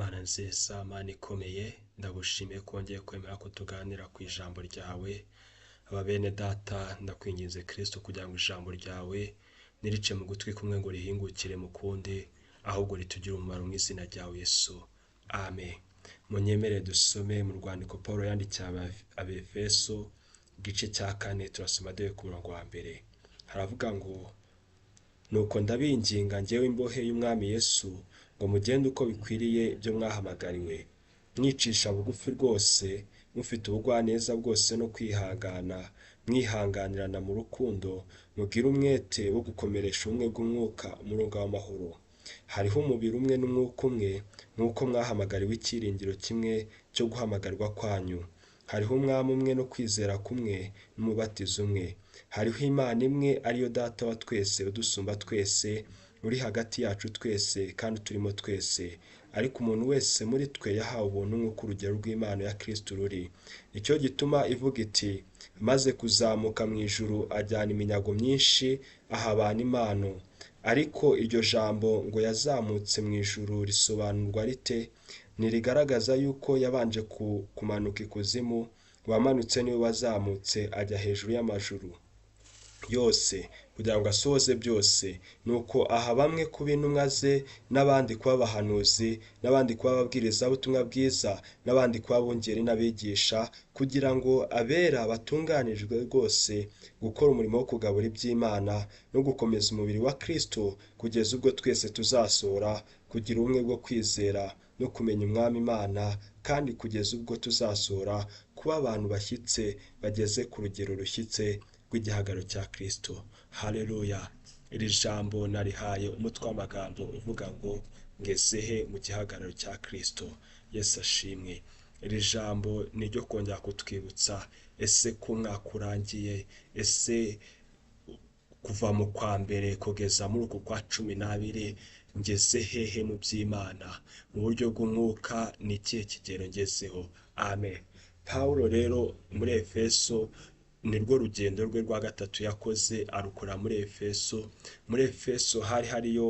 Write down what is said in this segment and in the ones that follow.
Mana nziza, Mana ikomeye, ndagushimiye ko wongeye kwemera ko tuganira ku ijambo ryawe. Aba bene data, ndakwinginze Kristo kugira ngo ijambo ryawe ntirice mu gutwi kumwe ngo rihingukire mu kundi, ahubwo ritugire umumaro mu izina ryawe Yesu. Amen. Munyemere dusome mu rwandiko Paul yandikiye Abefeso, igice cya 4, turasoma duhereye ku murongo wa 1. Haravuga ngo: Nuko ndabinginga njyewe imbohe y'Umwami Yesu, ngo mugende uko bikwiriye ibyo mwahamagariwe, mwicisha bugufi rwose, mufite ubugwaneza bwose no kwihangana, mwihanganirana mu rukundo, mugire umwete wo gukomeresha ubumwe bw'umwuka umurunga w'amahoro. Hariho umubiri umwe n'umwuka umwe, nk'uko mwahamagariwe icyiringiro kimwe cyo guhamagarwa kwanyu. Hariho umwami umwe no kwizera kumwe n'umubatizo umwe. Hariho Imana imwe ariyo Data wa twese udusumba twese, uri hagati yacu twese kandi turimo twese. Ariko umuntu wese muri twe yahawe ubuntu nk'uko urugero rw'impano ya Kristo ruri. Nicyo gituma ivuga iti: amaze kuzamuka mu ijuru ajyana iminyago myinshi, aha abantu impano. Ariko iryo jambo ngo yazamutse mu ijuru risobanurwa rite? Ntirigaragaza yuko yabanje kumanuka ikuzimu? Uwamanutse niwe wazamutse ajya hejuru y'amajuru yose, kugira ngo asohoze byose. Nuko aha bamwe kuba intumwa ze, n'abandi kuba abahanuzi, n'abandi kuba ababwirizabutumwa bwiza, n'abandi kuba abungeri n'abigisha, kugira ngo abera batunganirijwe rwose gukora umurimo wo kugabura iby'Imana no gukomeza umubiri wa Kristo, kugeza ubwo twese tuzasohora kugira ubumwe bwo kwizera no kumenya Umwami Imana, kandi kugeza ubwo tuzasohora kuba abantu bashyitse bageze ku rugero rushyitse rw'igihagararo cya Kristo. Haleluya. Iri jambo narihaye umutwe w'amagambo uvuga ngo: ngeze he mu gihagararo cya Kristo? Yesu ashimwe. Iri jambo ni iryo kongera kutwibutsa, ese ko umwaka urangiye, ese kuva mu kwa mbere kugeza muri uku kwa 12, ngeze hehe mu by'Imana? Mu buryo bw'umwuka ni ikihe kigero ngezeho? Amen. Pawulo rero muri Efeso nirwo rugendo rwe rwa 3 yakoze, arukora muri Efeso. Muri Efeso hari hariyo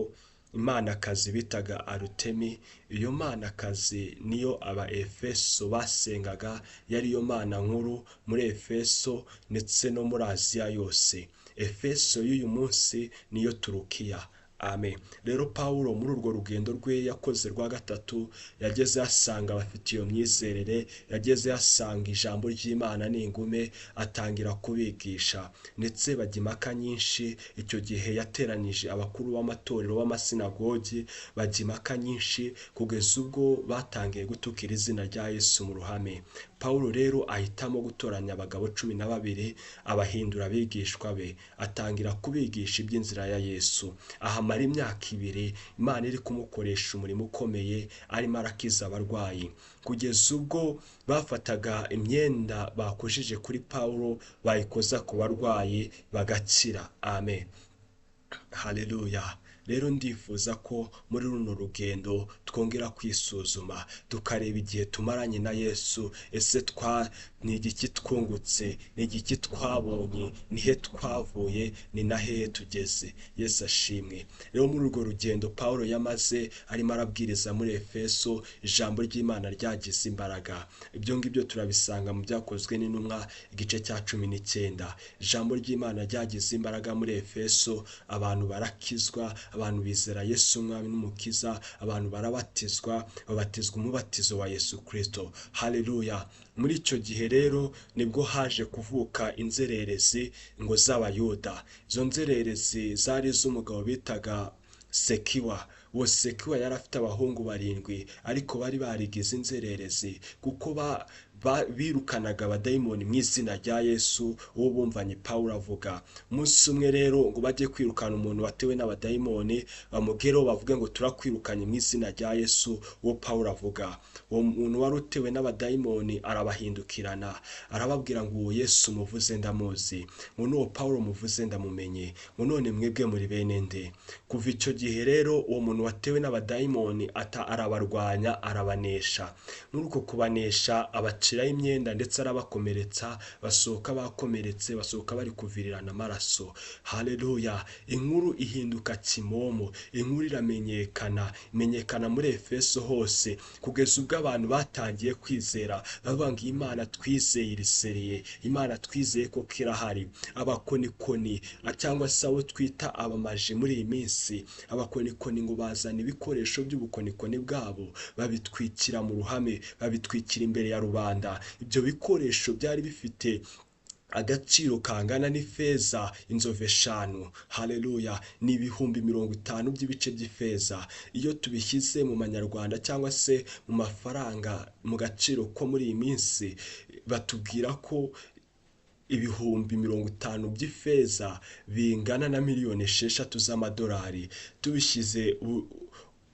imanakazi bitaga Arutemi. Iyo manakazi niyo aba Efeso basengaga, yari yo mana nkuru muri Efeso ndetse no muri Aziya yose. Efeso y'uyu munsi niyo Turukiya. Amen. Rero Pawulo muri urwo rugendo rwe yakoze rwa 3, yageze asanga abafite iyo myizerere, yageze asanga ijambo ry'Imana ni ingume, atangira kubigisha, ndetse bajya impaka nyinshi. Icyo gihe yateranije abakuru b'amatorero b'amasinagogi, bajya impaka nyinshi kugeza ubwo batangiye gutukira izina rya Yesu mu ruhame. Pawulo rero ahitamo gutoranya abagabo 12, abahindura abigishwa be, atangira kubigisha iby'inzira ya Yesu. Ahamara imyaka 2 Imana iri kumukoresha umurimo ukomeye, arimo arakiza abarwayi, kugeza ubwo bafataga imyenda bakujije kuri Pawulo bayikoza ku barwayi bagakira. Amen. Haleluya. Rero ndifuza ko muri runo rugendo twongera kwisuzuma, tukareba igihe tumaranye na Yesu. Ese ni igiki twungutse, ni igiki twabonye, ni he twavuye, ni na hehe tugeze? Yesu ashimwe. Rero muri urwo rugendo Pawulo yamaze arimo arabwiriza muri Efeso, ijambo ry'Imana ryagize imbaraga. Ibyo ngibyo turabisanga mu Byakozwe n'Intumwa igice cya 19. Ijambo ry'Imana ryagize imbaraga muri Efeso, abantu barakizwa, abantu bizera Yesu Umwami n'Umukiza, abantu barabatizwa, babatizwa umubatizo wa Yesu Kristo. Haleluya. Muri icyo gihe rero nibwo haje kuvuka inzererezi ngo z'Abayuda. Izo nzererezi zari iz'umugabo bitaga Sekiwa. Uwo Sekiwa yari afite abahungu 7, ariko bari barigize inzererezi kuko birukanaga abadayimoni mu izina rya Yesu, uwo bumvanye Pawulo avuga. Umunsi umwe rero ngo bajye kwirukana umuntu watewe n'abadayimoni, bamugereho bavuge ngo turakwirukanye mu izina rya Yesu, uwo Pawulo avuga. Uwo muntu wari utewe n'abadayimoni arabahindukirana, arababwira ngo uwo Yesu muvuze ndamuzi, ngo n'uwo Pawulo muvuze ndamumenye, ngo none mwebwe muri bene nde? Kuva icyo gihe rero uwo muntu watewe n'abadayimoni arabarwanya, arabanesha. Muri uko kubanesha abaca Abatwikiraho imyenda ndetse arabakomeretsa, basohoka bakomeretse, basohoka bari kuvirirana amaraso. Haleluya! Inkuru ihinduka kimomo, inkuru iramenyekana, imenyekana muri Efeso hose, kugeza ubwo abantu batangiye kwizera, bavuga ngo Imana twizeye iriseriye, Imana twizeye koko irahari. Abakonikoni cyangwa se abo twita abamaji muri iyi minsi, abakonikoni ngo bazana ibikoresho by'ubukonikoni bwabo, babitwikira mu ruhame, babitwikira imbere ya rubanda. Ibyo bikoresho byari bifite agaciro kangana n'ifeza inzovu 5. Haleluya! Ni 50,000 by'ibice by'ifeza. Iyo tubishyize mu manyarwanda cyangwa se mu mafaranga mu gaciro ko muri iyi minsi, batubwira ko 50,000 by'ifeza bingana na 6 miliyoni z'amadolari. Tubishyize,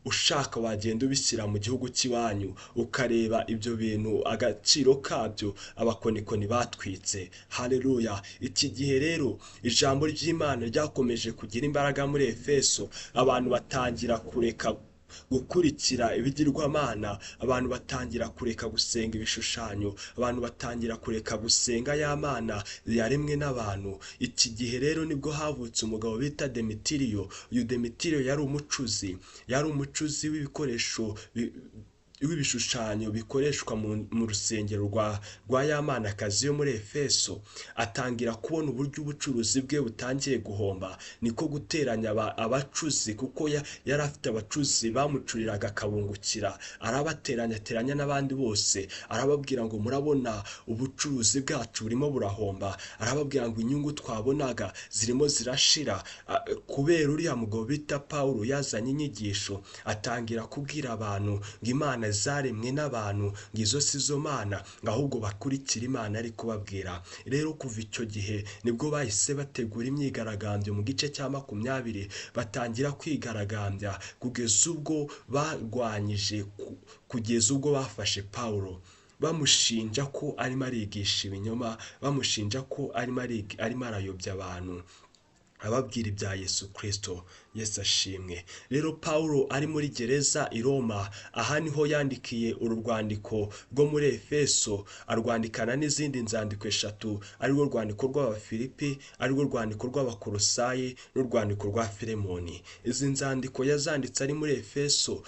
ushaka wagenda ubishyira mu gihugu cy'iwanyu ukareba ibyo bintu agaciro kabyo abakonikoni batwitse. Haleluya! Iki gihe rero ijambo ry'Imana ryakomeje kugira imbaraga muri Efeso, abantu batangira kureka gukurikira ibigirwamana, abantu batangira kureka gusenga ibishushanyo, abantu batangira kureka gusenga ya mana yaremwe n'abantu. Iki gihe rero nibwo havutse umugabo bita Demetiriyo. Uyu Demetiriyo yari umucuzi, yari umucuzi w'ibikoresho w'ibishushanyo bikoreshwa mu rusengero rwa ya manakazi yo muri Efeso. Atangira kubona uburyo ubucuruzi bwe butangiye guhomba, niko guteranya abacuzi, kuko yari afite abacuzi bamucuriraga akabungukira. Arabateranya, ateranya n'abandi bose, arababwira ngo murabona ubucuruzi bwacu burimo burahomba, arababwira ngo inyungu twabonaga zirimo zirashira. Kubera uriya mugabo bita Pawulo yazanye inyigisho, atangira kubwira abantu ngo Imana zaremwe n'abantu, ngo izo si zo mana, ngo ahubwo bakurikira Imana ari kubabwira. Rero kuva icyo gihe nibwo bahise bategura imyigaragambyo mu gice cya 20, batangira kwigaragambya kugeza ubwo barwanyije, kugeza ubwo bafashe Pawulo, bamushinja ko arimo arigisha ibinyoma, bamushinja ko arimo arayobya abantu, ababwira ibya Yesu Kristo. Yesu ashimwe. Rero Pawulo ari muri gereza i Roma, aha niho yandikiye uru rwandiko rwo muri Efeso, arwandikana n'izindi nzandiko 3, arirwo rwandiko rw'Abafilipi, arirwo rwandiko rw'Abakolosayi n'urwandiko rwa Filemoni. Izi nzandiko yazanditse ari muri Efeso,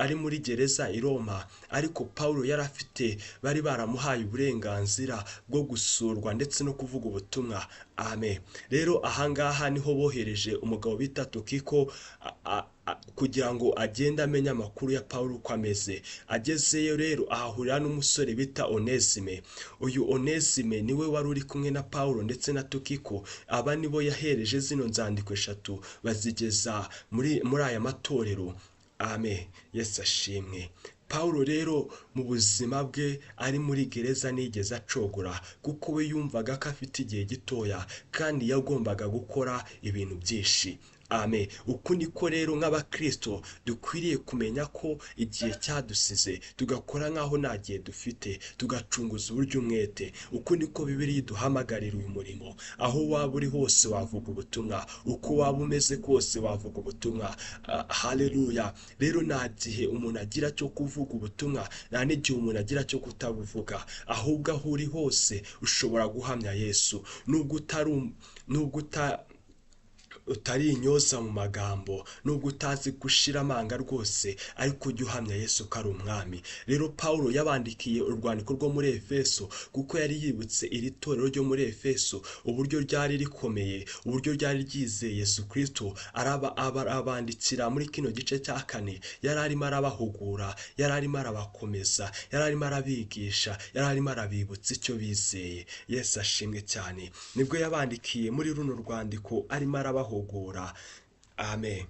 ari muri gereza i Roma, ariko Pawulo yari afite, bari baramuhaye uburenganzira bwo gusurwa ndetse no kuvuga ubutumwa. Amen. Rero ahangaha niho bohereje umugabo bita Tukiko kugira ngo agende amenye amakuru ya Pawulo uko ameze. Agezeyo rero ahahurira n'umusore bita Onesime. Uyu Onesime niwe wari uri kumwe na Pawulo ndetse na Tukiko. Aba nibo yahereje zino nzandiko 3, bazigeza muri aya matorero. Amen. Yesu ashimwe. Pawulo rero mu buzima bwe ari muri gereza nigeze acogora, kuko we yumvaga ko afite igihe gitoya kandi yagombaga gukora ibintu byinshi. Amen. Uku niko rero nk'abakristo dukwiriye kumenya ko igihe cyadusize, tugakora nk'aho nta gihe dufite, tugacunguza uburyo umwete. Uku niko Bibiliya iduhamagarira uyu murimo. Aho waba uri hose wavuga ubutumwa, uko waba umeze kose wavuga ubutumwa. Haleluya. Rero nta gihe umuntu agira cyo kuvuga ubutumwa, nta n'igihe umuntu agira cyo kutabuvuga, ahubwo aho uri hose ushobora guhamya Yesu, nubwo utari intyoza mu magambo, nubwo utazi gushira amanga rwose, ariko ujye uhamya Yesu ko ari umwami. Rero Pawulo yabandikiye urwandiko rwo muri Efeso kuko yari yibutse iri torero ryo muri Efeso uburyo ryari rikomeye, uburyo ryari ryizeye Yesu Kristo. Arabandikira muri kino gice cya 4, yari arimo arabahugura, yari arimo arabakomeza, yari arimo arabigisha, yari arimo arabibutsa icyo bizeye. Yesu ashimwe cyane. Nibwo yabandikiye muri runo rwandiko arimo arabahugura. Amen.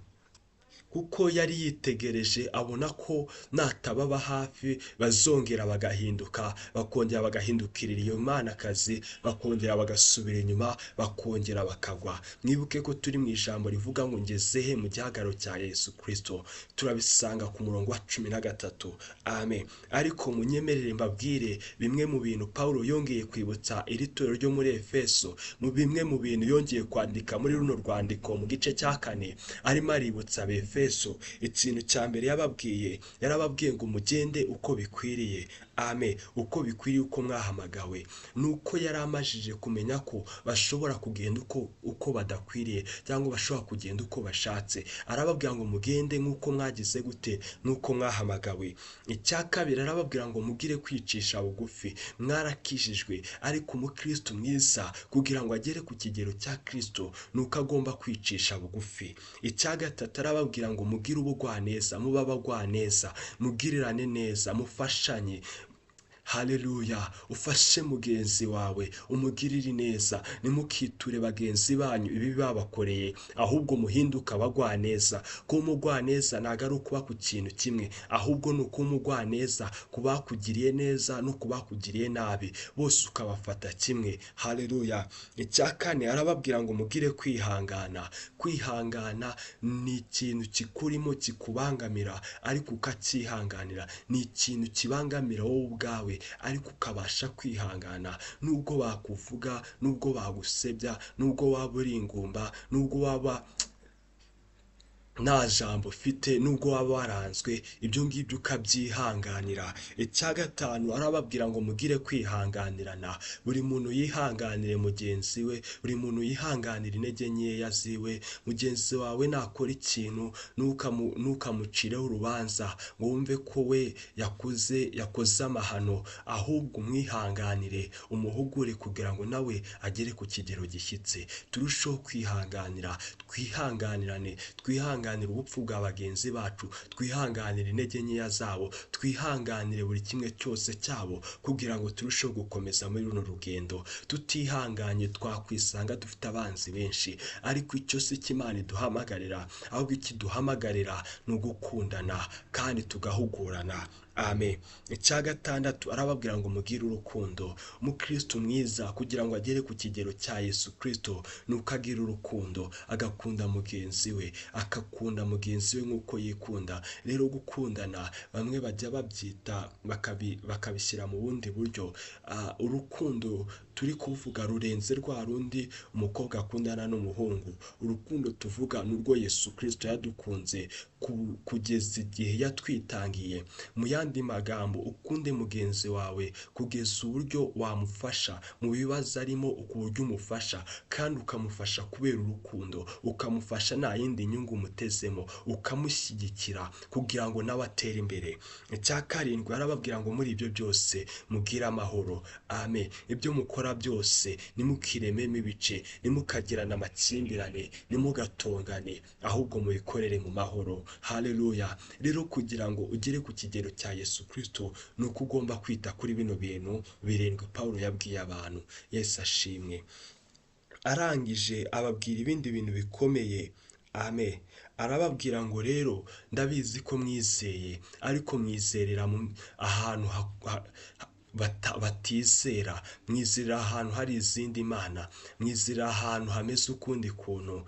Kuko yari yitegereje abona ko natababa hafi bazongera bagahinduka, bakongera bagahindukirira iyo manakazi, bakongera bagasubira inyuma, bakongera bakagwa. Mwibuke ko turi mu ijambo rivuga ngo ngezehe mu gihagararo cya Yesu Kristo. Turabisanga ku murongo wa 13. Amen. Ariko munyemerere mbabwire bimwe mu bintu Pawulo yongeye kwibutsa iri torero ryo muri Efeso, mu bimwe mu bintu yongeye kwandika muri runo rwandiko mu gice cya 4, arimo aributsa Abefeso Abanyefeso, ikintu cya mbere yababwiye, yarababwiye ngo mugende uko bikwiriye. Amen. Uko bikwiriye uko mwahamagawe. Nuko yari amajije kumenya ko bashobora kugenda uko badakwiriye, cyangwa bashobora kugenda uko bashatse. Arababwira ngo mugende nk'uko mwagize gute, nk'uko mwahamagawe. Icya kabiri arababwira ngo mugire kwicisha bugufi, mwarakijijwe, ariko umukristo mwiza kugira ngo agere ku kigero cya Kristo nuko agomba kwicisha bugufi. Icya gatatu arababwira ngo mugire ubugwaneza, mube abagwaneza, mugirirane neza, mufashanye. Haleluya, ufashe mugenzi wawe, umugirire neza, ntimukiture bagenzi banyu ibibi babakoreye, ahubwo muhinduke abagwaneza. Kuba umugwaneza ntabwo ari ukuba ku kintu kimwe, ahubwo ni ukuba umugwaneza ku bakugiriye neza no ku bakugiriye nabi, bose ukabafata kimwe. Haleluya. Icya kane arababwira ngo mugire kwihangana. Kwihangana ni ikintu kikurimo kikubangamira, ariko ukacyihanganira. Ni ikintu kibangamira wowe ubwawe, ariko ukabasha kwihangana, nubwo bakuvuga, nubwo bagusebya, nubwo waba uri ingumba, nubwo waba nta jambo ufite, nubwo waba waranzwe, ibyo ngibyo ukabyihanganira. Icya gatanu arababwira ngo mugire kwihanganirana, buri muntu yihanganire mugenzi we, buri muntu yihanganire intege nkeya ziwe. Mugenzi wawe nakora ikintu ntukamucireho urubanza ngo wumve ko we yakoze amahano, ahubwo umwihanganire, umuhugure kugira ngo nawe agere ku kigero gishyitse. Turusheho kwihanganira, twihanganirane, twihanganire ubupfu bwa bagenzi bacu, twihanganire intege nkeya zabo, twihanganire buri kimwe cyose cyabo, kugira ngo turusheho gukomeza muri runo rugendo. Tutihanganye twakwisanga dufite abanzi benshi, ariko icyo si cyo Imana iduhamagarira, ahubwo ikiduhamagarira ni ugukundana kandi tugahugurana. Amen. Icya gatandatu arababwira ngo mugire urukundo. Umukristo mwiza kugira ngo agere ku kigero cya Yesu Kristo nuko agira urukundo, agakunda mugenzi we, akakunda mugenzi we nk'uko yikunda. Rero gukundana bamwe bajya babyita bakabishyira mu bundi buryo. Urukundo turi kuvuga rurenze rwa rundi umukobwa akundana n'umuhungu. Urukundo tuvuga ni urwo Yesu Kristo yadukunze kugeza igihe yatwitangiye. Mu yandi magambo, ukunde mugenzi wawe kugeza uburyo wamufasha mu bibazo arimo, uburyo umufasha, kandi ukamufasha kubera urukundo, ukamufasha nta yindi nyungu umutezemo, ukamushyigikira kugira ngo nawe atere imbere. Icya karindwi arababwira ngo muri ibyo byose mugire amahoro. Amen. Ibyo mukora byose ntimukirememo ibice, ntimukagirane amakimbirane, ntimugatongane, ahubwo mubikorere mu mahoro. Haleluya. Rero kugira ngo ugere ku kigero cya Yesu Kristo ni uko ugomba kwita kuri bino bintu birindwi Pawulo yabwiye abantu. Yesu ashimwe. Arangije ababwira ibindi bintu bikomeye. Amen. Arababwira ngo rero ndabizi ko mwizeye, ariko mwizerera ahantu batizera, mwizerera ahantu hari izindi mana, mwizerera ahantu hameze ukundi kuntu.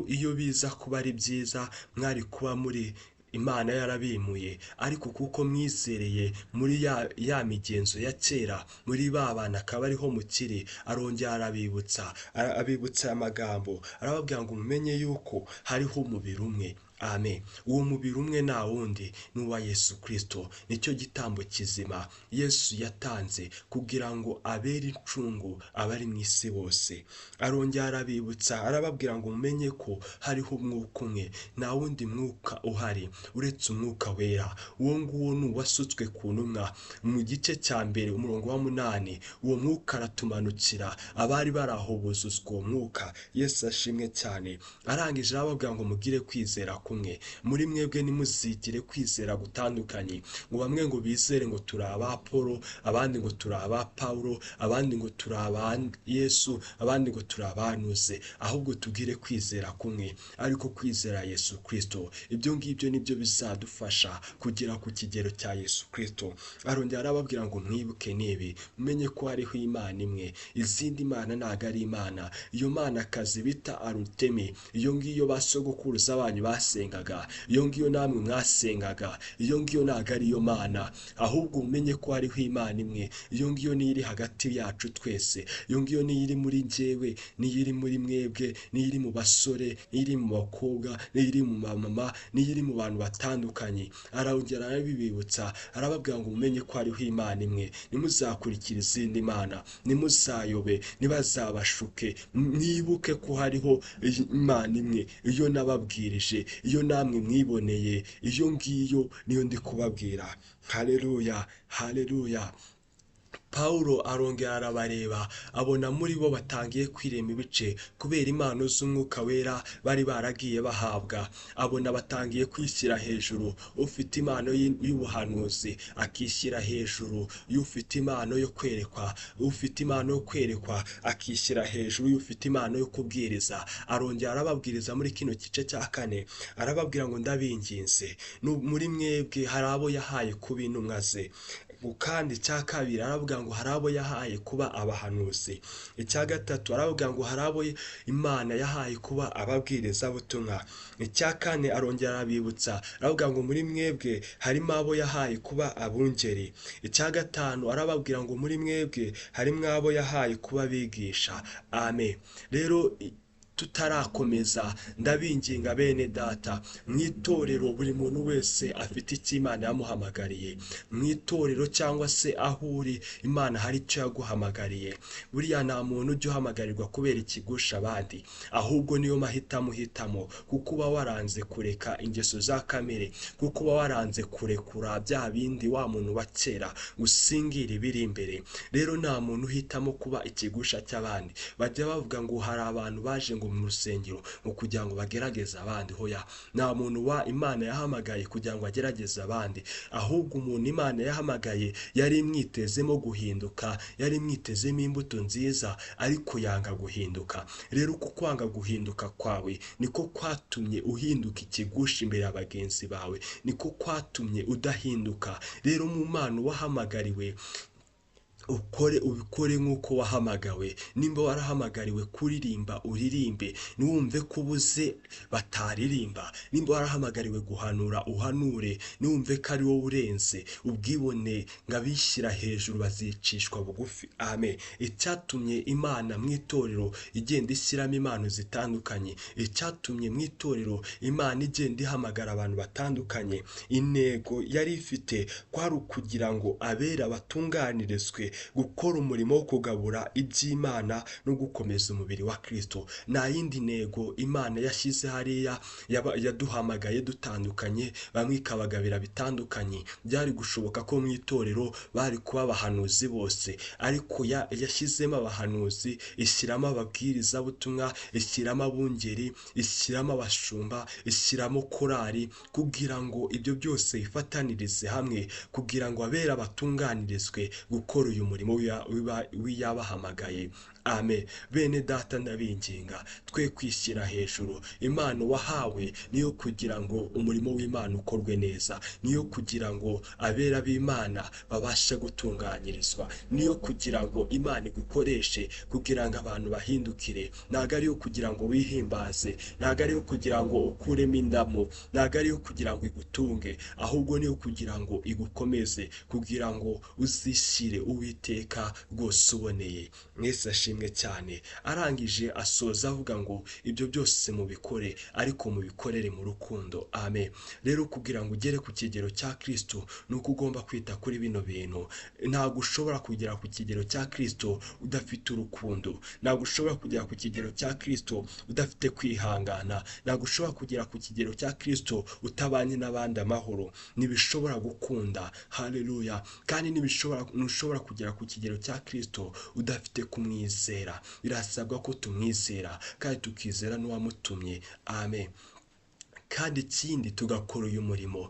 Iyo biza kuba ari byiza mwari kuba muri Imana yarabimuye, ariko kuko mwizereye muri ya migenzo ya kera, muri ba bana akaba ariho mukiri. Arongera arabibutsa, abibutsa amagambo, arababwira ngo mumenye yuko hariho umubiri umwe. Amen. Uwo mubiri umwe nta wundi ni uwa Yesu Kristo. Nicyo gitambo kizima Yesu yatanze kugira ngo abere incungu abari mu isi bose. Arongera arabibutsa, arababwira ngo mumenye ko hariho umwuka umwe, nta wundi mwuka uhari uretse umwuka wera. Uwo nguwo ni uwasutswe ku ntumwa. Mu gice cya mbere umurongo wa 8, uwo mwuka aratumanukira, abari bari aho buzuzwa uwo mwuka. Yesu ashimwe cyane. Arangije arababwira ngo mugire kwizera kumwe, muri mwebwe nimuzigire kwizera gutandukanye, ngo bamwe ngo bizere ngo turi aba Apolo, abandi ngo turi aba Paulo, abandi ngo turi aba Yesu, abandi ngo turi abanuze, ahubwo tugire kwizera kumwe, ariko kwizera Yesu Kristo. Ibyo ngibyo nibyo bizadufasha kugera ku kigero cya Yesu Kristo. Arongera arababwira ngo mwibuke nibi, mumenye ko hariho Imana imwe, izindi mana ntago ari Imana. Iyo mana kazi bita Arutemi, iyo ngiyo basogokuruza banyu basengaga, twasengaga, iyo ngiyo namwe mwasengaga, iyo ngiyo ntabwo ariyo Mana, ahubwo umenye ko hariho Imana imwe, iyo ngiyo niyo iri hagati yacu twese, iyo ngiyo niyo iri muri njyewe, niyo iri muri mwebwe, niyo iri mu basore, niyo iri mu bakobwa, niyo iri mu bamama, niyo iri mu bantu batandukanye. Arongera arabibibutsa, arababwira ngo mumenye ko hariho Imana imwe, ntimuzakurikire izindi mana, ntimuzayobe, ntibazabashuke, mwibuke ko hariho Imana imwe, iyo nababwirije, iyo namwe mwiboneye, iyo ngiyo niyo ndi kubabwira. Haleluya, haleluya. Pawulo arongera arabareba, abona muri bo batangiye kwirema ibice kubera impano z'Umwuka Wera bari baragiye bahabwa. Abona batangiye kwishyira hejuru, ufite impano y'ubuhanuzi akishyira hejuru, ufite impano yo kwerekwa, ufite impano yo kwerekwa akishyira hejuru, ufite impano yo kubwiriza. Arongera arababwiriza muri kino gice cya 4, arababwira ngo ndabinginze, muri mwebwe hari abo yahaye kuba intumwa ze. Kandi icya 2 aravuga ngo hari abo yahaye kuba abahanuzi. Icya 3 aravuga ngo hari abo Imana yahaye kuba ababwirizabutumwa. Icya 4 arongera arabibutsa, aravuga ngo muri mwebwe harimo abo yahaye kuba abungeri. Icya 5 arababwira ngo muri mwebwe harimo abo yahaye kuba abigisha. Amen. Rero tutarakomeza, ndabinginga bene data, mu itorero buri muntu wese afite icyo Imana yamuhamagariye. Mu itorero cyangwa se aho uri, Imana hari icyo yaguhamagariye. Buriya nta muntu ujya uhamagarirwa kubera ikigusha abandi, ahubwo niyo mahitamo uhitamo, kuko uba waranze kureka ingeso za kamere, kuko uba waranze kurekura bya bindi wa muntu wa kera, usingira ibiri imbere. Rero nta muntu uhitamo kuba ikigusha cy'abandi. Bajya bavuga ngo hari abantu baje ngo mu rusengero ngo kugira ngo bagerageze abandi. Hoya, nta muntu wa Imana yahamagaye kugira ngo agerageze abandi, ahubwo umuntu Imana yahamagaye yari imwitezemo guhinduka, yari imwitezemo imbuto nziza, ariko yanga guhinduka. Rero uko kwanga guhinduka kwawe niko kwatumye uhinduka ikigusha imbere ya bagenzi bawe, niko kwatumye udahinduka. Rero mu mpano wahamagariwe, ukore ubikore nk'uko wahamagawe. Nimba warahamagariwe kuririmba, uririmbe, ntiwumve ko ubuze bataririmba. Nimba warahamagariwe guhanura, uhanure, ntiwumve ko ari wowe urenze. Ubwibone ngo abishyira hejuru bazicishwa bugufi. Amen. Icyatumye Imana mu itorero igenda ishyiramo impano zitandukanye, icyatumye mu itorero Imana igenda ihamagara abantu batandukanye, intego yari ifite kwari ukugira ngo abera batunganirizwe gukora umurimo wo kugabura iby'Imana no gukomeza umubiri wa Kristo. Nta yindi ntego Imana yashyize hariya, yaduhamagaye dutandukanye, bamwe ikabagabira bitandukanye. Byari gushoboka ko mu itorero bari kuba abahanuzi bose, ariko yashyizemo abahanuzi, ishyiramo ababwirizabutumwa, ishyiramo abungeri, ishyiramo abashumba, ishyiramo korali, kugira ngo ibyo byose bifatanirize hamwe, kugira ngo abera batunganirizwe gukora uyu murimo w'iyabahamagaye. Amen. Bene data ndabinginga, twe kwishyira hejuru. Impano wahawe niyo kugira ngo umurimo w'Imana ukorwe neza, niyo kugira ngo abera b'Imana babashe gutunganyirizwa, niyo kugira ngo Imana igukoreshe kugira ngo abantu bahindukire. Ntabwo ariyo kugira ngo wihimbaze, ntabwo ariyo kugira ngo ukuremo indamo, ntabwo ariyo kugira ngo igutunge, ahubwo niyo kugira ngo igukomeze, kugira ngo uzishyire Uwiteka rwose uboneye. Mwese ashimwe cyane. Arangije asoza avuga ngo ibyo byose mubikore, ariko mubikorere mu rukundo. Amen. Rero kugira ngo ugere ku kigero cya Kristo nuko ugomba kwita kuri bino bintu. Ntabwo ushobora kugera ku kigero cya Kristo udafite urukundo, ntabwo ushobora kugera ku kigero cya Kristo udafite kwihangana, ntabwo ushobora kugera ku kigero cya Kristo utabanye n'abandi amahoro. Ntibishobora gukunda. Haleluya. Kandi ntushobora kugera ku kigero cya Kristo udafite kumwizera. Birasabwa ko tumwizera kandi tukizera n'uwamutumye. Amen. Kandi ikindi tugakora uyu murimo,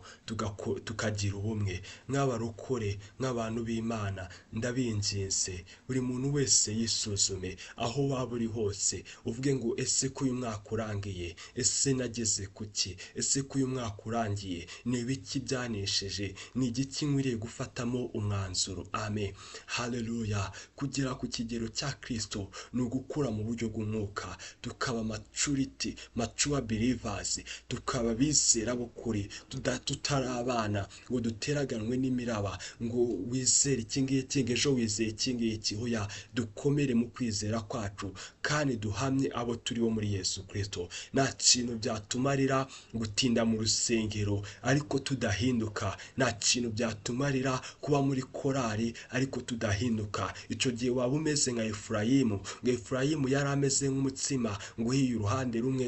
tukagira ubumwe nk'abarokore, nk'abantu b'Imana. Ndabinginze buri muntu wese yisuzume aho waba uri hose, uvuge ngo ese ko uyu mwaka urangiye, ese nageze kuki, ese ko uyu mwaka urangiye ni ibiki byanesheje, ni igiki nkwiriye gufatamo umwanzuro. Amen. Haleluya. Kugera ku kigero cya Kristo ni ugukura mu buryo bw'umwuka, tukaba maturity, mature believers, tukaba abizera b'ukuri, tutari abana ngo duteraganwe n'imiraba, ngo wizere iki ngiki, ngo ejo wizeye iki ngiki. Oya, dukomere mu kwizera kwacu kandi duhamye abo turi bo muri Yesu Kristo. Nta kintu byatumarira gutinda mu rusengero ariko tudahinduka, nta kintu byatumarira kuba muri korali ariko tudahinduka. Icyo gihe waba umeze nka Efurayimu, ngo Efurayimu yari ameze nk'umutsima ngo uhiye uruhande rumwe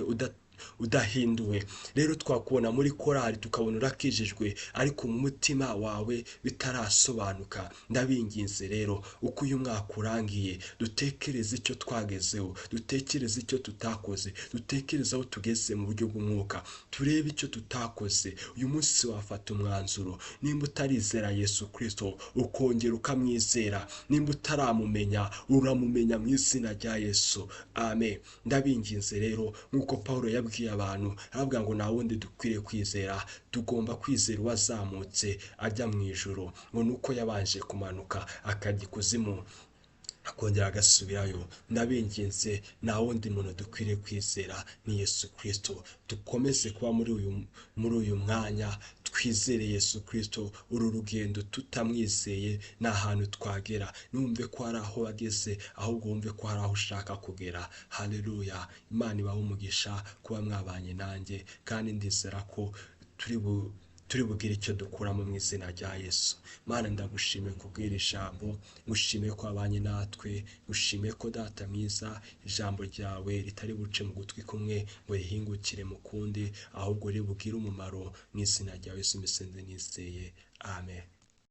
udahinduwe. Rero twakubona muri korali tukabona urakijijwe, ariko mu mutima wawe bitarasobanuka. Ndabinginze rero, uko uyu mwaka urangiye, dutekereze icyo twagezeho, dutekereze icyo tutakoze, dutekereze aho tugeze mu buryo bw'umwuka, turebe icyo tutakoze. Uyu munsi wafata umwanzuro, nimba utarizera Yesu Kristo ukongera ukamwizera, nimba utaramumenya uramumenya mu izina rya Yesu. Amen. Ndabinginze rero, nk'uko Pawulo yabwiye abantu, aravuga ngo nta wundi dukwiriye kwizera, tugomba kwizera uwazamutse ajya mu ijuru, ngo nuko yabanje kumanuka akajya ikuzimu akongera agasubirayo. Ndabinginze, nta wundi muntu dukwiriye kwizera ni Yesu Kristo. Dukomeze kuba muri uyu mwanya, twizere Yesu Kristo. Uru rugendo tutamwizeye nta hantu twagera. Ntiwumve ko hari aho wageze, ahubwo wumve ko hari aho ushaka kugera. Haleluya. Imana ibahe umugisha kuba mwabanye nanjye, kandi ndizera ko turi bugire icyo dukuramo mu izina rya Yesu. Mana, ndagushimiye kubw'iri jambo, ngushimiye ko wabanye natwe, ngushimiye ko Data mwiza ijambo ryawe ritari buce mu gutwi kumwe ngo rihingukire mu kundi, ahubwo ribugire umumaro mu izina rya Yesu. Mbisenze nizeye. Amen.